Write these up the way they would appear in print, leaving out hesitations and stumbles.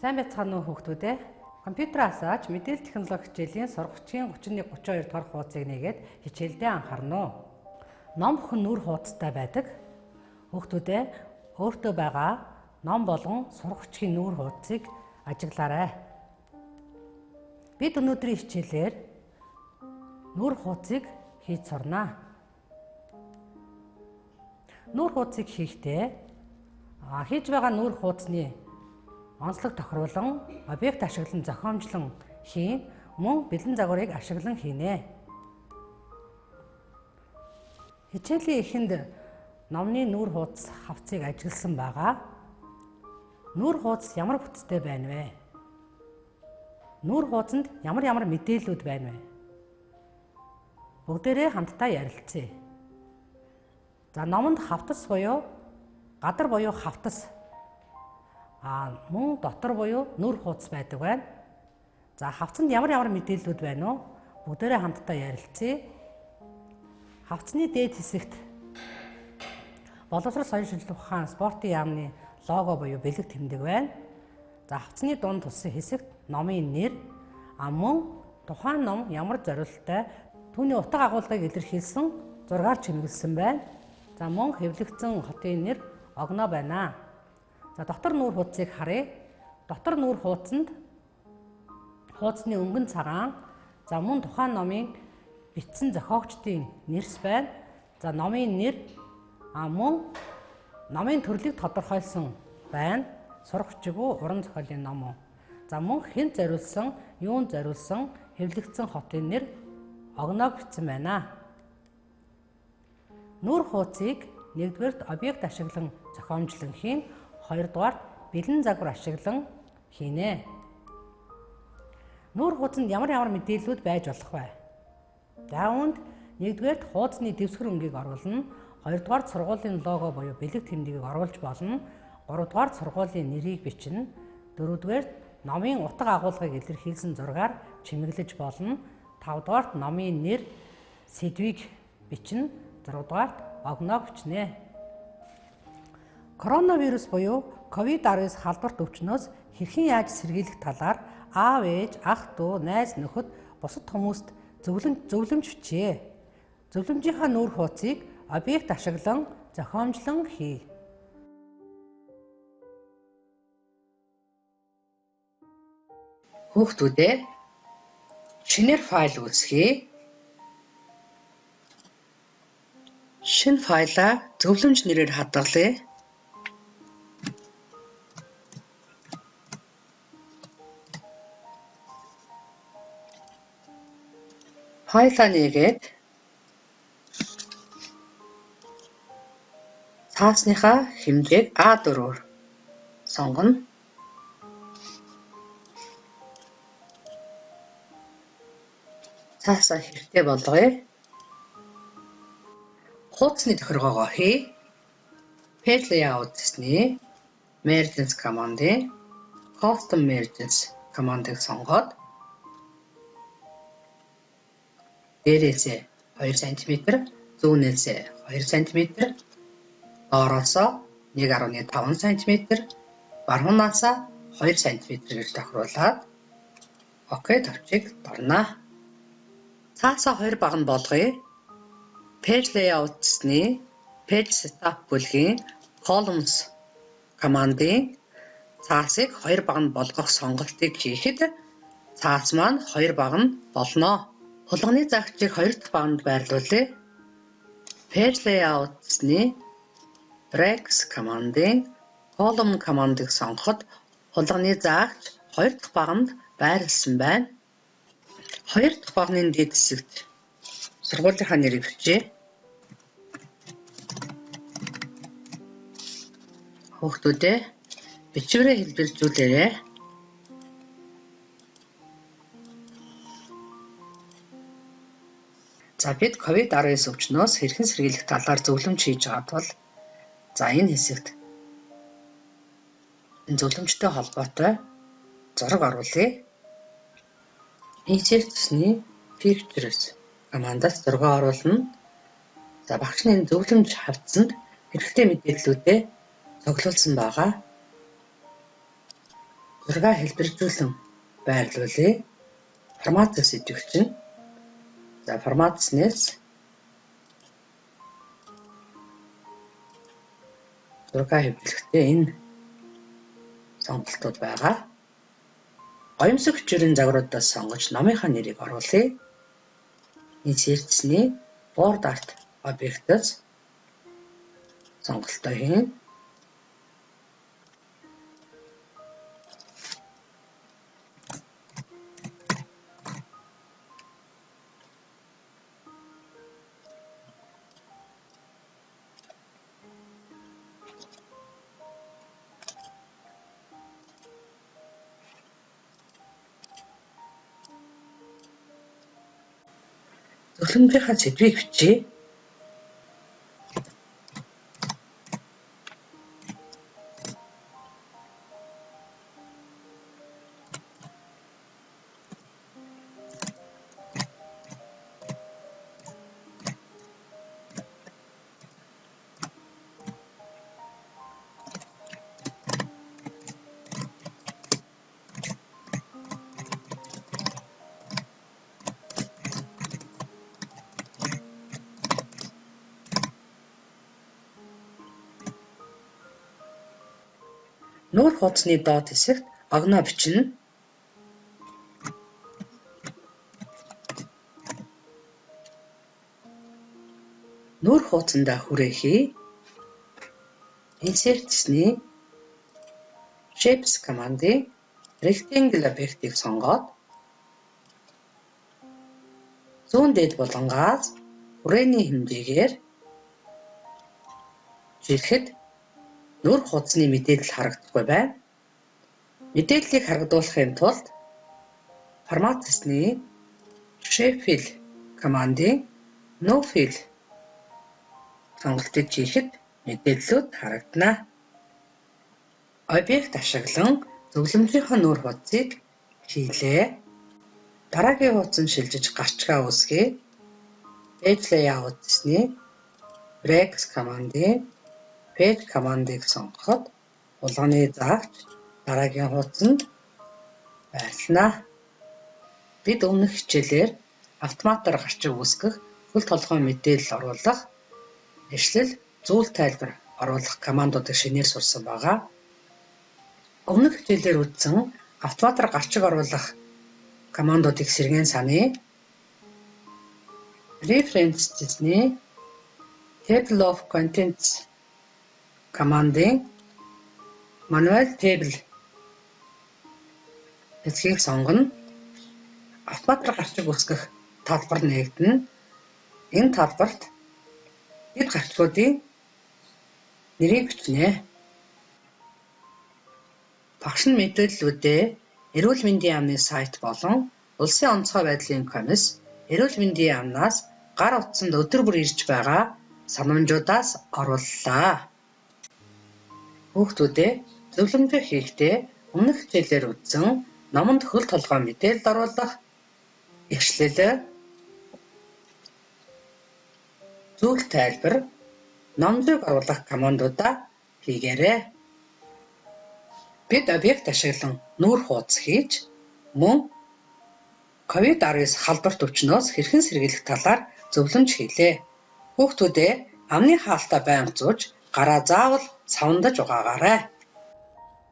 Сайн байцгаана уу, хүүхдүүд ээ. Компьютер асаач мэдээлэл технологи хичээлийн сургагчийн 31 32 дугаар хуудсыг нээгээд хичээлдээ анхаарна уу. Ном бүхэн нүүр хуудастай байдаг. Хүүхдүүд ээ, өөртөө байгаа ном болон сургагчийн нүүр хуудсыг ажиглаарай. Бид өнөөдрийн хичээлээр нүүр хуудсыг хийж сурнаа. Нүүр хуудсыг хийхдээ хийж байгаа нүүр хуудасны онцлог тохируулан, объект ашиглан зохиомжлон хийн, мөн бэлэн загварыг ашиглан хийнэ. Хичээлийн эхэнд номны нүүр хуудас хавцыг ажигласан байгаа. Нүүр хуудас ямар бүтцтэй байна вэ? Нүүр хуудсанд ямар ямар мэдээллүүд байна вэ? Бүгдээрээ хамтдаа ярилцъя. За, номонд хавтас буюу гадар буюу хавтас, мөн дотор буюу нүүр хуудас байдаг байна. За, хавцанд ямар ямар мэдээллүүд байна уу? Бүгдээрээ хамтдаа ярилцъя. Хавцны дээд хэсэгт Боловсрол, соёл шинжлэх ухаан, спортын яамны лого буюу бэлэг тэмдэг байна. За, хавцны дунд туссан хэсэгт номын нэр, мөн тухайн ном ямар зориулттай, түүний утга агуулгыг илэрхийлсэн зургаар чимэглэсэн байна. За, мөн хэвлэгдсэн хотын нэр, огноо байна. За, дотор нүүр хуудсыг харъя. Дотор нүүр хуудсанд хуудасны өнгөн цагаан, за мөн тухайн номын бичсэн зохиогчдын нэрс байна. За, номын нэр, мөн номын төрлийг тодорхойлсон байна. Сурах бичиг үү, уран зохиолын ном уу? За, мөн хэн зориулсан, юунд зориулсан, хэвлэгдсэн хотын нэр, огноог бичсэн байна. Нүүр хуудсыг нэгдүгээрт объект ашиглан зохиомжлон хийн, хоёрдугаарт бэлэн загвар ашиглан хийнэ. Нүүр хуудсанд ямар ямар мэдээллүүд байж болох вэ? За, үүнд нэгдүгээрт хуудасны дэвсгэр өнгийг оруулна, хоёрдугаарт сургуулийн лого буюу бэлэг тэмдгийг оруулж болно, гуравдугаарт сургуулийн нэрийг бичнэ, дөрөвдүгээрт номын утга агуулгыг илэрхийлсэн зургаар чимэглэж болно, тавдугаарт номын нэр, сэдвийг бичнэ, зургадугаарт огноог бичнэ. Коронавирус буюу COVID-19 халдварт өвчнөөс хэрхэн яаж сэргийлэх талаар аав ээж, ах дүү, найз нөхөд, бусад хүмүүст зөвлөмж бичээ. Зөвлөмжийнхаа нүүр хуудсыг объект ашиглан зохиомжлон хий. Хүүхдүүдээ, шинээр файл үүсгэе. Шинэ файлаа зөвлөмж нэрээр хадгалъя. Файлаа нээгээд цаасныхаа хэмжээг A4-оор сонгоно. Цаасаа хэрэгтэй болгоё. Хуудасны тохиргоогоо хий. Page layout гэсний Margins командын Custom Margins командыг сонгоод дээрээсээ 2 см, зүүнээсээ 2 см, доороосоо 1.5 см, баруунаасаа 2 см гэж тохируулаад OK товчийг дорно. Цаасаа 2 багана болгоё. Page layout-ны Page setup бүлгийн Columns командын цаасыг 2 багана болгох сонголтыг хийхэд цаас маань 2 багана болно. Хулганы заагчийг 2 дахь багананд байрлуулъя. Page layout-ны Breaks командын Column командыг сонгоход хулганы заагч 2 дахь багананд байрласан байна. 2 дахь баганы дээд хэсэгт сургуулийнхаа нэрийг бичье. Хүүхдүүдээ, бичвэрээ хэлбэлзүүлээрэй. За, бид COVID-19 өвчнөөс хэрхэн сэргийлэх талаар зөвлөмж хийж байгаа тул, за, энэ хэсэгт энэ зөвлөмжтэй холбоотой зураг оруулъя. Insert цэсний Pictures командаас зураг оруулна. За, багш нь энэ зөвлөмж хавтсанд хэрэгтэй мэдээллүүдээ цуглуулсан байгаа. Зургаа хэлбэржүүлэн байрлуулъя. Формат сэдвийг чинь. За, форматснээс зургаа хэвлэхдээ энэ сонголтууд байгаа. Гоёмсог хичээлийн загваруудаас сонгож номынхаа нэрийг оруулъя. Insert-ний Word Art объектээс сонголтоо хийнэ. Зөвлөмжийнхаа сэдвийг бичье. Нүүр хуудасны доод хэсэгт огноо бичнэ. Нүүр хуудсандаа хүрээхий. Insert-ний Shapes командын Rectangle объектыг сонгоод зүүн дээд булангаас хүрээний хэмжээгээр жирэхэд нүүр хуудасны мэдээлэл харагдахгүй байна. Мэдээллийг харагдуулахын тулд форматсны Shape Fill командын No Fill сонголтыг хийхэд мэдээллүүд харагдана. Объект ашиглан зөвлөмжийнхөө нүүр хуудсыг хийлээ. Дараагийн хуудсанд шилжиж гарчгаа үүсгэе. Page Layout-ны Breaks командын Page командыг сонгоход булганы заагч дараагийн хуудсанд байрлана. Бид өмнөх хичээлээр автоматар гарчиг үүсгэх, хөл толгойн мэдээлэл оруулах, ишлэл, зүйл тайлбар оруулах командуудыг шинээр сурсан байгаа. Өмнөх хичээлээр үзсэн автоматар гарчиг оруулах командуудыг сэргээн саная. Reference-ний Table of Contents командын Manual Table хэсгийг сонгоно. Автоматар гарчиг үүсгэх талбар нээгдэнэ. Энэ талбарт хэд гарчгуудын нэрийг бичнэ. Багш нь мэдээллүүдээ Эрүүл мэндийн яамны сайт болон Улсын онцгой байдлын комисс, Эрүүл мэндийн яамнаас гар утсанд өдөр бүр ирж байгаа санамжуудаас орууллаа. Хүүхдүүдээ зөвлөмжөө хийхдээ өмнөх хичээлээр үзсэн номонд хөл толгой мэдээлэл оруулах, ишлэл, зүйл тайлбар, ном зүйг оруулах командуудаа хийгээрэй. Бид объект ашиглан нүүр хуудас хийж, мөн COVID-19 халдварт өвчнөөс хэрхэн сэргийлэх талаар зөвлөмж хийлээ. Хүүхдүүдээ амны хаалтаа байнга зууж, гараа заавал савндаж угаагаарай.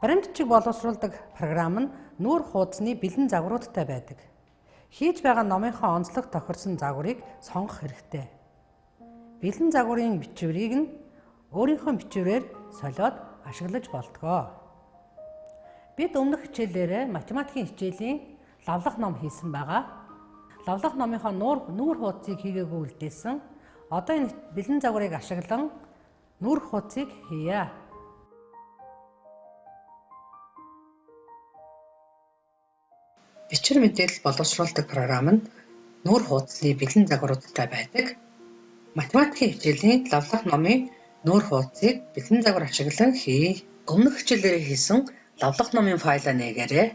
Баримт бичиг боловсруулдаг програм нь нүүр хуудасны бэлэн загваруудтай байдаг. Хийж байгаа номынхоо онцлог тохирсон загварыг сонгох хэрэгтэй. Бэлэн загварын бичвэрийг нь өөрийнхөө бичвэрээр солиод ашиглаж болдгоо. Бид өмнөх хичээлээрээ математикийн хичээлийн лавлах ном хийсэн байгаа. Лавлах номынхоо нүүр хуудсыг хийгээгүй үлдээсэн. Одоо энэ бэлэн загварыг ашиглан нүүр хуудсыг хийе. Бичвэр мэдээлэл боловсруулдаг програм нь нүүр хуудасны бэлэн загваруудтай байдаг. Математикийн хичээлийн лавлах номын нүүр хуудсыг бэлэн загвар ашиглан хий. Өмнөх хичээлээр хийсэн лавлах номын файлаа нээгээрэй.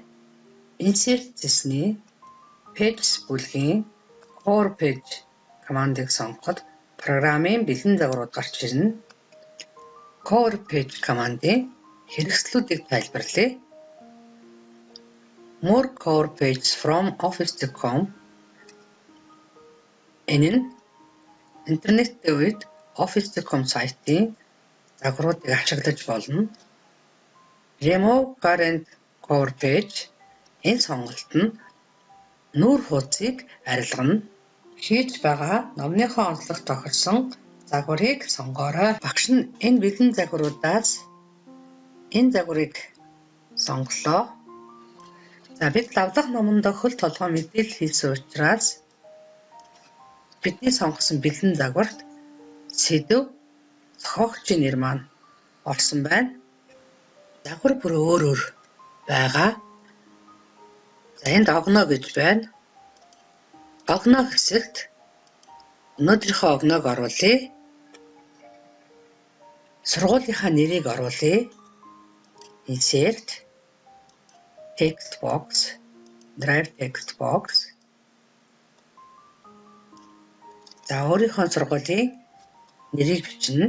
Insert цэсний Pages бүлгийн Cover Page командыг сонгоход программын бэлэн загварууд гарч ирнэ. Cover Page командын хэрэгслүүдийг тайлбарлая. More cover pages from office.com. Энэ нь интернеттэй үед office.com сайтын загваруудыг ашиглаж болно. Remove current cover page энэ сонголт нь нүүр хуудсыг арилгана. Хийж байгаа номныхоо онцлог тохирсон загварыг сонгоорой. Багш нь энэ бэлэн загваруудаас энэ загварыг сонголоо. За бид лавлах номондоо хөл толгой мэдээлэл хийсэн учраас бидний сонгосон бэлэн загварт сэдэв зохиогчийн нэр маань орсон байна. Загвар бүр өөр өөр байгаа. За энд огноо гэж байна. Огноо хэсэгт өнөөдрийнхөө огноог оруулъя. Сургуулийнхаа нэрийг оруулъя. Insert text box, drive text box. За өөрийнхөө сургуулийн нэрийг бичнэ.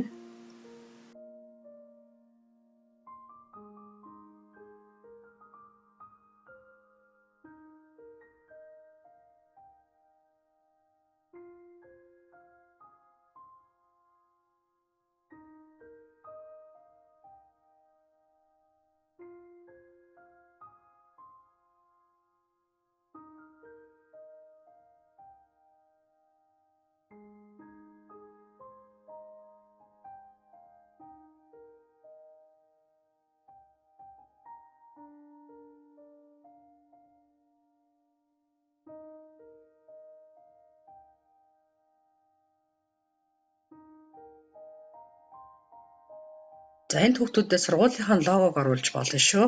За энэ хүүхдүүдэд сургуулийнхаа логог оруулж болно шүү.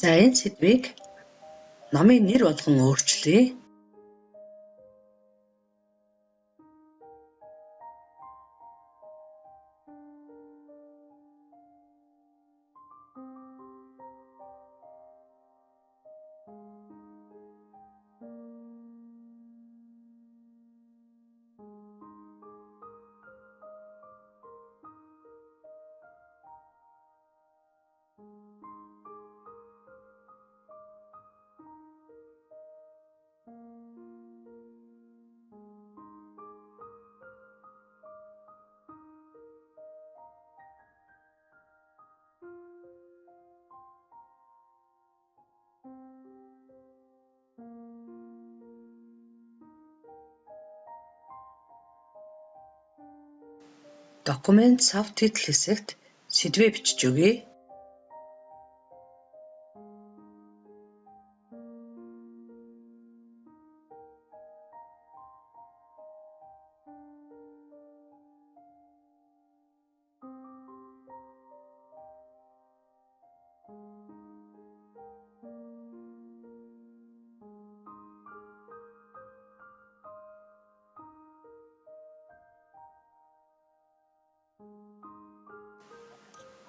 За энэ сэдвийг номын нэр болгон өөрчлөе. Document subtitle хэсэгт сэдвээ бичиж өгье.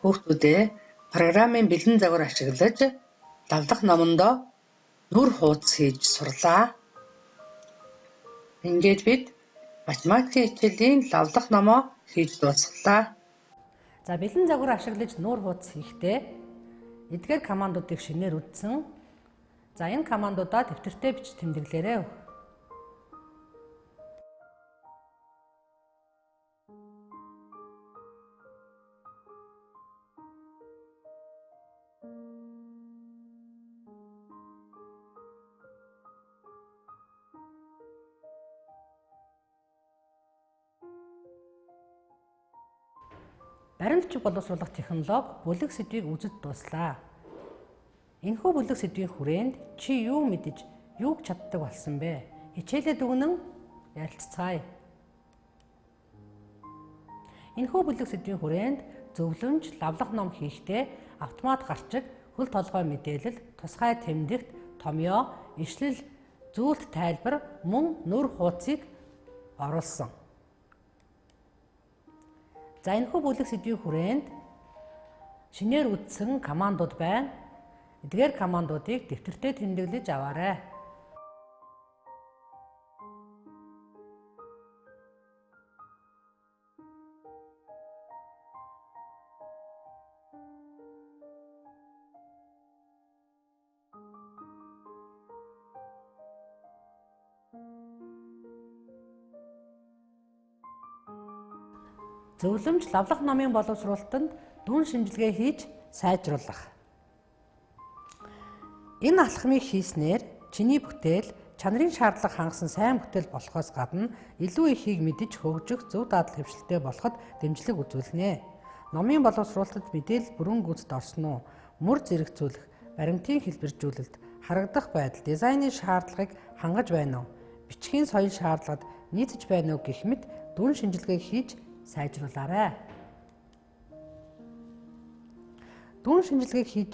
Хүүхдүүдээ программын бэлэн загвар ашиглаж лавлах номондоо нүүр хуудас хийж сурлаа. Ингээд бид математикийн хичээлийн лавлах номоо хийж дуусгалаа. За бэлэн загвар ашиглаж нүүр хуудас хийхдээ эдгээр командуудыг шинээр үзсэн. За энэ командуудаа дэвтэртээ бичиж тэмдэглээрэй. Баримт бичиг боловсруулах технологи бүлэг сэдвийг үзэж дууслаа. Энэхүү бүлэг сэдвийн хүрээнд чи юу мэдэж, юуг чаддаг болсон бэ? Хичээлээ дүгнэн ярилцгаая. Энэхүү бүлэг сэдвийн хүрээнд зөвлөмж, лавлах ном хийхдээ автомат гарчиг, хөл толгой мэдээлэл, тусгай тэмдэгт, томьёо, ишлэл, зүүлт тайлбар, мөн нүр хуудсыг оруулсан. За энэхүү бүлэг сэдвийн хүрээнд шинээр үзсэн командууд байна. Эдгээр командуудыг дэвтэртээ тэмдэглэж аваарай. Зөвлөмж лавлах номын боловсруулалтанд дүн шинжилгээ хийж сайжруулах. Энэ алхмыг хийснээр чиний бүтээл чанарын шаардлага хангасан сайн бүтээл болохоос гадна илүү ихийг мэдэж хөгжих зөв дадал хэвшилтэй болоход дэмжлэг үзүүлнэ. Номын боловсруулалтад мэдээлэл бүрэн гүйцэд орсон уу? Мөр зэрэгцүүлэх, баримтын хэлбэржүүлэлт, харагдах байдал, дизайны шаардлагыг хангаж байна уу? Бичгийн соёл шаардлагад нийцэж байна уу гэх мэт дүн шинжилгээ хийж сайжруулаарай. Дүн шинжилгээг хийж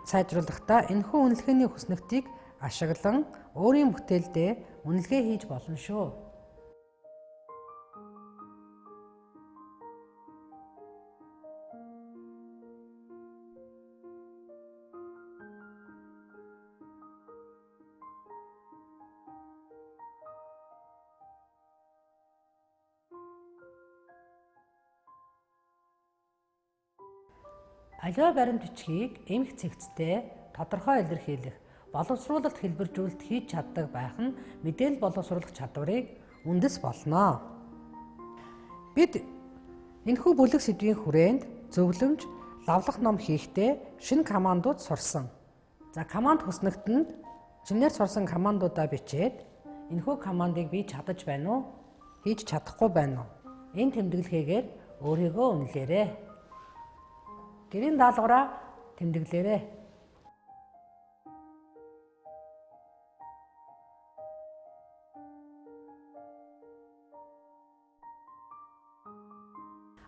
сайжруулахдаа энэхүү үнэлгээний хүснэгтийг ашиглан өөрийн бүтээлдээ үнэлгээ хийж болно шүү. Аливаа баримт бичгийг эмх цэгцтэй тодорхой илэрхийлэх, боловсруулалт хэлбэржүүлэлт хийж чаддаг байх нь мэдээлэл боловсруулах чадварыг үндэс болно. Бид энэхүү бүлэг сэдвийн хүрээнд зөвлөмж, лавлах ном хийхдээ шинэ командууд сурсан. За, команд хүснэгтэнд шинээр сурсан командуудаа бичээд энэхүү командыг би чадаж байна уу? Хийж чадахгүй байна уу? Энэ тэмдэглэгээгээр өөрийгөө үнэлээрэй. Гэрийн даалгавраа тэмдэглээрэй.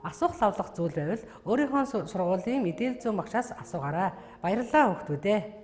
Асуух лавлах зүйл байвал өөрийнхөө сургуулийн мэдээлэл зүйн багшаас асуугаарай. Баярлалаа хүүхдүүдээ.